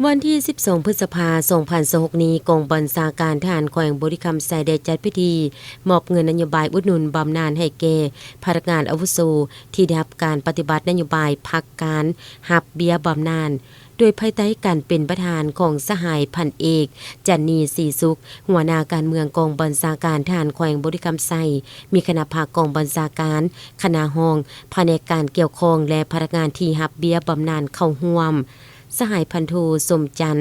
ວັນທີສິບສອງ ພຶດສະພາ ສອງພັນຊາວຫົກນີ້, ກອງບັນຊາການທະຫານແຂວງບໍລິຄຳໄຊ ໄດ້ຈັດພິທີມອບເງິນນະໂຍບາຍອຸດໜູນບຳນານໃຫ້ແກ່ພະນັກງານອາວຸໂສ ທີ່ໄດ້ຮັບການປະຕິບັດນະໂຍບາຍພັກການຮັບເບ້ຍບຳນານ, ໂດຍພາຍໃຕ້ການເປັນປະທານຂອງສະຫາຍພັນເອກ ຈັນນີ ສີສຸກ, ຫົວໜ້າການເມືອງກອງບັນຊາການທະຫານແຂວງບໍລິຄຳໄຊ, ມີຄະນະພັກກອງບັນຊາການ, ຄະນະຮອງ, ພະແນກການກ່ຽວຂ້ອງ ແລະ ພະນັກງານທີ່ຮັບເບ້ຍບຳນານເຂົ້າຮ່ວມ. ສະຫາຍພັນໂທ ສົມຈັນ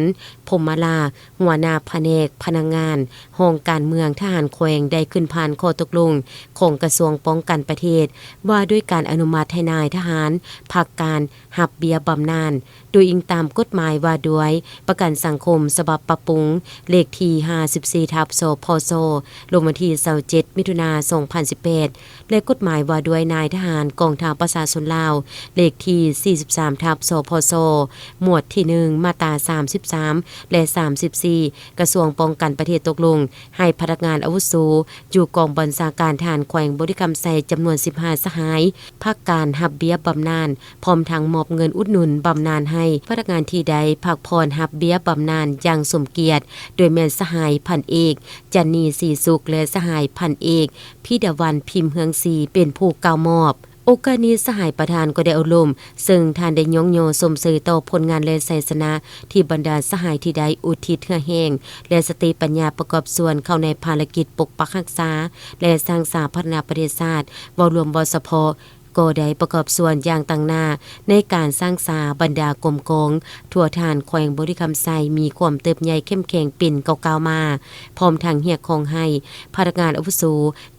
ພົມມະລາ, ຫົວໜ້າພະແນກພະນັກງານ, ຫ້ອງການເມືອງທະຫານແຂວງ ໄດ້ຂຶ້ນຜ່ານຂໍ້ຕົກລົງຂອງກະຊວງປ້ອງກັນປະເທດ ວ່າດ້ວຍການອະນຸມັດໃຫ້ນາຍທະຫານພັກການຮັບເບ້ຍບຳນານ, ໂດຍອີງຕາມກົດໝາຍວ່າດ້ວຍປະກັນສັງຄົມ ສະບັບປັບປຸງ ເລກທີຫ້າສິບສີ່ ທັບ ສພຊ ລົງວັນທີຊາວເຈັດ ມິຖຸນາ ສອງພັນສິບແປດ ແລະ ກົດໝາຍວ່າດ້ວຍນາຍທະຫານກອງທັບປະຊາຊົນລາວ ເລກທີສີ່ສິບສາມ ທັບ ສພຊ ໝວດທີໜຶ່ງ ມາດຕາສາມສິບສາມ ແລະ ສາມສິບສີ່ ກະຊວງປ້ອງກັນປະເທດຕົກລົງໃຫ້ພະນັກງານອາວຸໂສຢູ່ກອງບັນຊາການທະຫານແຂວງບໍລິຄຳໄຊ ຈຳນວນສິບຫ້າສະຫາຍ ພັກການຮັບເບ້ຍບຳນານ, ພ້ອມທັງມອບເງິນອຸດໜູນບຳນານໃຫ້ພະນັກງານທີ່ໄດ້ພັກຜ່ອນຮັບເບ້ຍບຳນານຢ່າງສົມກຽດ, ໂດຍແມ່ນສະຫາຍພັນເອກ ຈັນນີ ສີສຸກ ແລະ ສະຫາຍພັນເອກ ພິດາວັນ ພິມເຮືອງສີ ເປັນຜູ້ກ່າວມອບ. ໂອກາດນີ້ ສະຫາຍປະທານກໍໄດ້ໂອ້ລົມ, ເຊິ່ງທ່ານໄດ້ຍ້ອງຍໍຊົມເຊີຍຕໍ່ຜົນງານ ແລະ ໄຊຊະນະທີ່ບັນດາສະຫາຍທີ່ໄດ້ອຸທິດເຫື່ອແຮງ ແລະ ສະຕິປັນຍາປະກອບສ່ວນເຂົ້າໃນພາລະກິດປົກປັກຮັກສາ ແລະ ສ້າງສາພັດທະນາປະເທດຊາດ ເວົ້າລວມເວົ້າສະເພາະ ກໍໄດ້ປະກອບສ່ວນຢ່າງຕັ້ງໜ້າໃນການສ້າງສາບັນດາກົມກອງທົ່ວທະຫານແຂວງບໍລິຄຳໄຊ ມີຄວາມເຕີບໃຫຍ່ເຂັ້ມແຂງເປັນກ້າວໆມາ, ພ້ອມທັງຮຽກຮ້ອງໃຫ້ພະນັກງານອາວຸໂສ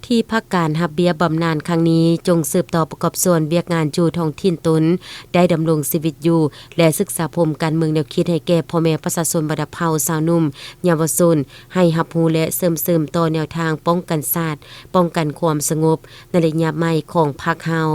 ທີ່ພັກການຮັບເບ້ຍບຳນານຄັ້ງນີ້ ຈົ່ງສືບຕໍ່ປະກອບສ່ວນວຽກງານຢູ່ທ້ອງຖິ່ນຕົນ ໄດ້ດຳລົງຊີວິດຢູ່ ແລະ ສຶກສາພົມການເມືອງແນວຄິດໃຫ້ແກ່ພໍ່ແມ່ປະຊາຊົນບັນດາເຜົ່າ, ຊາວໜຸ່ມ, ເຍົາວະຊົນ ໃຫ້ຮັບຮູ້ ແລະ ເຊື່ອມຊຶມຕໍ່ແນວທາງປ້ອງກັນຊາດ, ປ້ອງກັນຄວາມສະຫງົບໃນໄລຍະໃໝ່ຂອງພັກເຮົາ.